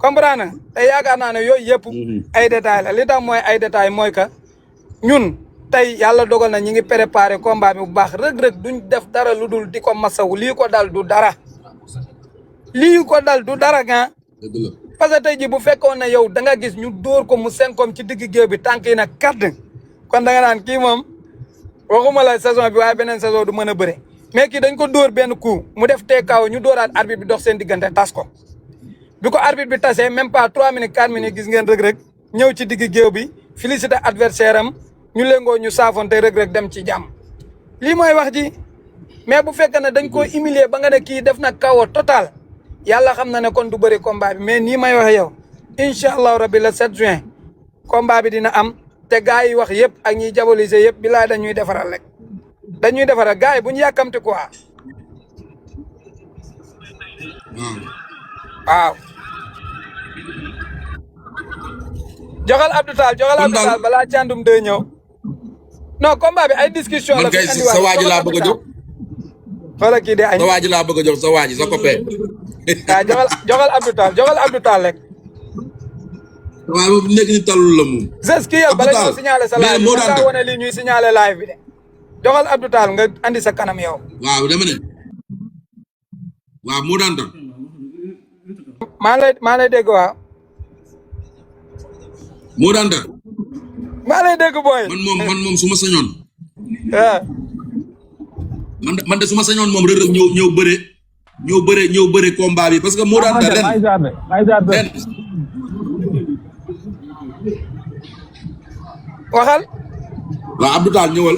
comprendre te yaakaar naa ne yooyu yëpp ay détails la li tax mooy ay détails mooy que ñun tey yàlla dogal na ñi ngi préparé combat bi bu baax rëg-rëg duñ def dara lu dul di ko masawu lii ko dal du dara lii ko dal du dara nga parce que tey ji bu fekkoon ne yow da nga gis ñu dóor ko mu senkom ci digg géew bi tànk yi nag kàdd kon da nga naan kii moom waxuma la saison bi waaye beneen saison du mën a bëre mais kii dañ ko dóor benn coup mu def teekaaw ñu dóoraat arbitre bi dox seen diggante tas ko bi ko arbitre bi tasee même pas 3 minutes 4 minutes gis ngeen rëg-rëg ñëw ci digg géew bi félicité adversaire am ñu lengoo ñu saafonte rëg-rëg dem ci jàmm lii mooy wax ji mais bu fekkee ne dañ koo humilier ba nga ne kii def na kawo total yàlla xam na ne kon du bëri combat bi mais nii may waxe yow incha allahu rabbi le 7 juin combat bi dina am te gars yi wax yëpp ak ñiy diaboliser yëpp bilaay dañuy defaral rek dañuy defaral gars yi bu ñu yàkkamti quoi waaw joxal Abdou Tall balaa càndum de ñëw non combat bi ay discussion la man kay sa waa ji laa bëgg a jox wala kii de añ sa waa ji laa bëgg a jox sa waa ji sa copain waaw joxal Abdou Tall rek waaye moom nekk ni talul la moom ges kii yal bala ñoo signalé sa live bi nga wane lii ñuy signalé live bi de joxal Abdou Tall nga andi sa kanam yow waaw dama ne waaw moo daan tam maa lay dégg waaw moo daan tam maa lay dégg booy man moom su ma sañoon waaw man de su ma sañoon moom Reug Reug ñëw bëre combat bi parce que moo daan tam ren waxal waaw Abdou Tall ñëwal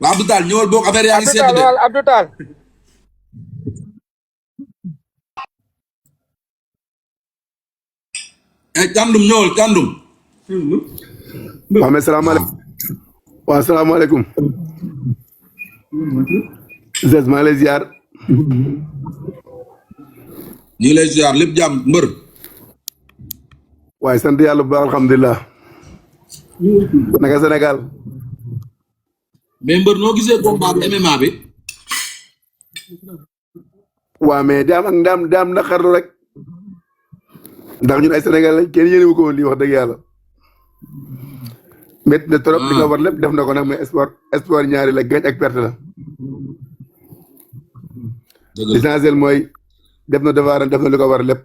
waaw Abdou Tall ñëwal boog affaire yaa ngi sedd de Abdou Tall Thiandoum ñëwal Thiandoum waaw mais salaamaaleykum waaw salaamaaleykum Zez maa lay ziar ñu ngi lay ziar lépp jàmm mbër waaye sant yàlla bu baax alhamdulilah naka Sénégal mais mbër noo gisee combat MMA bi waaw mais daam naqarlu rek ndax ñun ay Sénégal lañ kenn yéene wu ko woon lii wax dëgg yàlla métti na trop li nga war lépp def na ko nag mais sport ñaari la gañ ak perte la l'essentiel mooy def na devoir def na li ko war lépp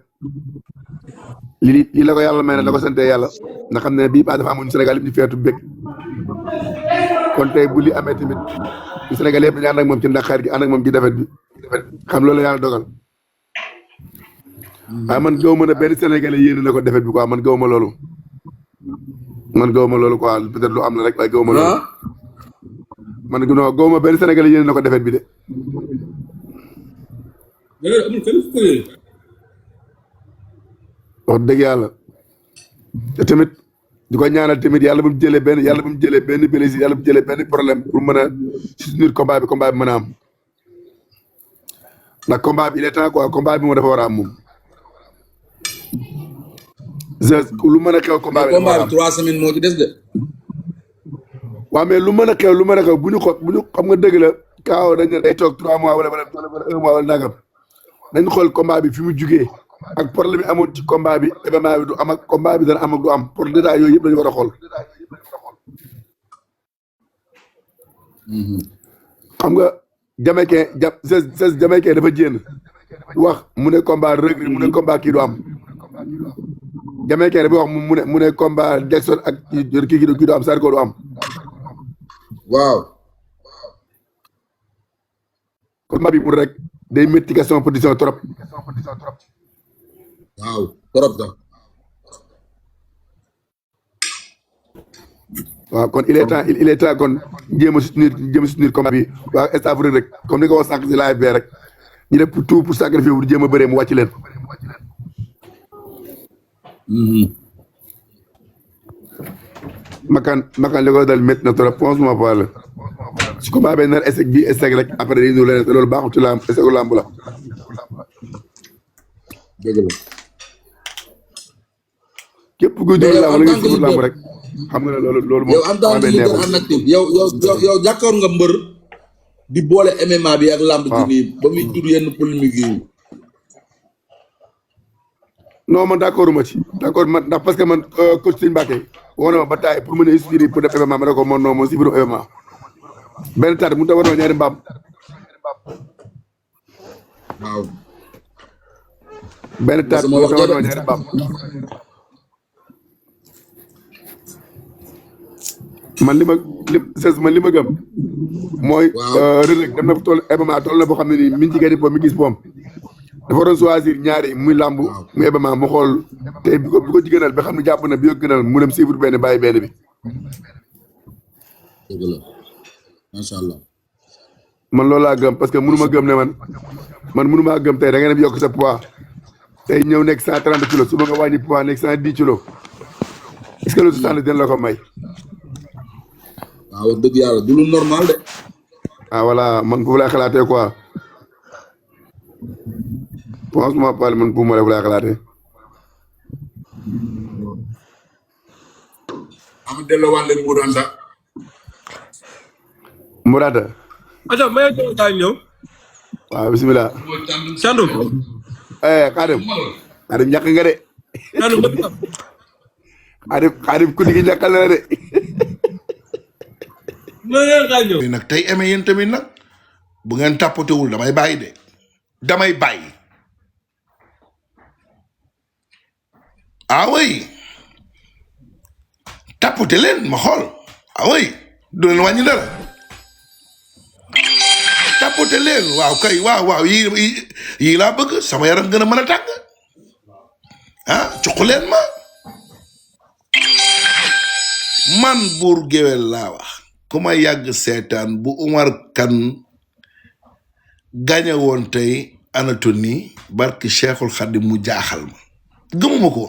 lii la ko yàlla may na la ko sante yàlla nga xam ne bii ba dafa amoon Sénégal yëpp ñu feetu bég kon tey bu li amee tamit Sénégal yëpp dañu ànd ak moom ci naqar gi ànd ak moom ci defet bi xam loolu yàlla dogal waaye man gaw ma ne benn Sénégalais yéene na ko defet bi quoi man gaw ma loolu quoi peut-être lu am na rek waaye gaw ma loolu man non gaw ma benn Sénégalais yéene na ko defet bi de wax dëgg yàlla te tamit di ko ñaanal tamit yàlla bu mu jëlee benn blessure yàlla bu mu jëlee benn problème pour mën a soutenir combat bi mën a am ndax combat bi il est temps quoi combat bi moom dafa war a am moom lu mën a xew combat bi dafa war a am 3 semaines moo ci des de waaw mais lu mën a xew bu ñu xam nga dëgg la kaaw dañ ne day toog 3 mois wala 1 mois wala nangam nañ xool combat bi fi mu jugee ak problème yi amoon ci combat bi événement bi du am ak combat bi dana am ak du am pour détail yooyu yëpp dañu war a xool xam nga Jamaïcain dafa jénn wax mu ne combat Reug Reug mu ne combat kii du am Jamaïcain dafa wax mu ne combat Jackson ak kii du am Sarko du am waaw combat bi pour rek day métti question position trop waaw trop sax waaw kon il est temps kon jéem a soutenir combat bi waaw staff Reug Reug comme ni ko wax sànq si live bi rek ñu def tout pour sacrifier wu jéem a bëree mu wàcc leen makan li ko dal métti na trop franchement parle su combat bi nar échec bi échec rek après dañuy ñëw leneen te loolu baaxul ci lamb échec lamb la dëgg la képp kuy dugg lamb la nga dugg lamb rek xam nga ne loolu moom yow en tant que leader en actif yow jàkkoor nga mbër di boole MMA bi ak lamb ji waaw nii ba muy jur yenn polémique yi. non man d'accord ma ci d'accord man ndax parce que man coach Serigne Mbacké woo na ma ba taay pour mën a inspirer pour def MMA ma ne ko man non moom si biirum MMA benn taat mu ta war ñaari mbaam waaw. benn taat sama mu wax ta ja war de. ñaari mbaam man li ma gëm mooy waaw. Reug Reug dem na tool MMA tool na boo xam ne nii mi ngi ci gën po mi gis poom dafa waroon choisir ñaari muy làmb muy MMA mu xool te bi ko ci gënal ba xam ne jàpp na bi ko gënal mu dem suivre benn bàyyi benn bi dëgg la macha allah. man loolu laa gëm parce que mënu ma gëm ne man mënu maa gëm tey da nga dem yokk sa poids tey ñëw nekk 130 kilos suba nga wàññi poids nekk 110 kilos est-ce que loolu su tànn dina la ko may. waaw wax dëgg yàlla du lu normal de. ah voilà man foofu laay xalaatee quoi franchement parle man foofu laay xalaatee. am delloo waat leen Modou Anta. Mourata. aja may ko ta ñëw waaw bisimilah. Thiandoum Khadim ñàkk nga de. Khadim ku gi ñàkkal na de. nag tey amee yéen tamit nag bu ngeen tàppatewul damay bàyyi de damay bàyyi ah oui tàppate leen ma xool ah oui du leen wàññi dara tàppate leen waaw kay waaw yii laa bëgg sama yaram gën a mën a tàng ah cuq leen ma man buur géwél laa wax ku ma yàgg seetaan bu Umar Kan gañe woon tey Anatonie barki Cheikhul Khadim mu jaaxal ma gëmuma ko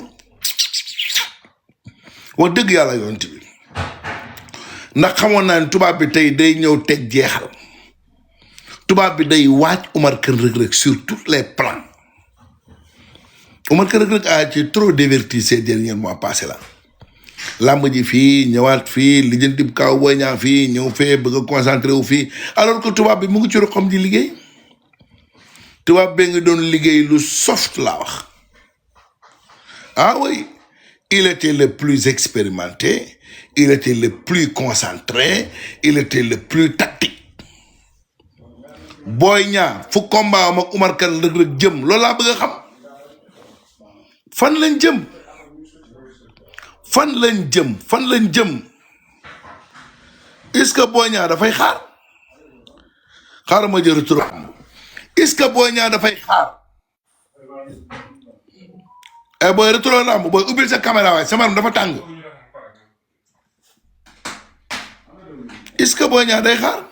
wax dëgg yàlla yonent bi ndax xamoon naa ne tubaab bi tey day ñëw teg jeexal tubaab bi day waaj Umar Kan Reug Reug sur tous les plans Umar Kan Reug Reug a été trop diverti ces derniers mois passés là làmb ji fii ñëwaat fii lijjanti kaw booy ñaa fii ñëw fee bëgg a concentré wu fii alors que tubaab bi mu ngi ci roxam di liggéey tubaab bee nga doon liggéey lu soft laa wax ah oui il était le plus expérimenté il était le plus concentré il était le plus tactique booy ñaa fu combat am ak Umar Kan Reug Reug jëm loolu laa bëgg a xam fan lañ jëm fan lañ jëm est-ce que Boy Niang dafay xaar ma jëru trop est-ce que Boy Niang dafay xaar booy retour lamb booy ubbil sa caméra waaye sama dafa tàng est-ce que Boy Niang day xaar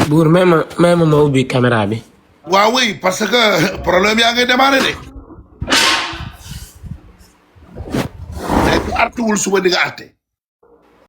buur may ma ubbi caméra bi waaw oui parce que problème yaa ngay démarrer de artuwul suba di nga arte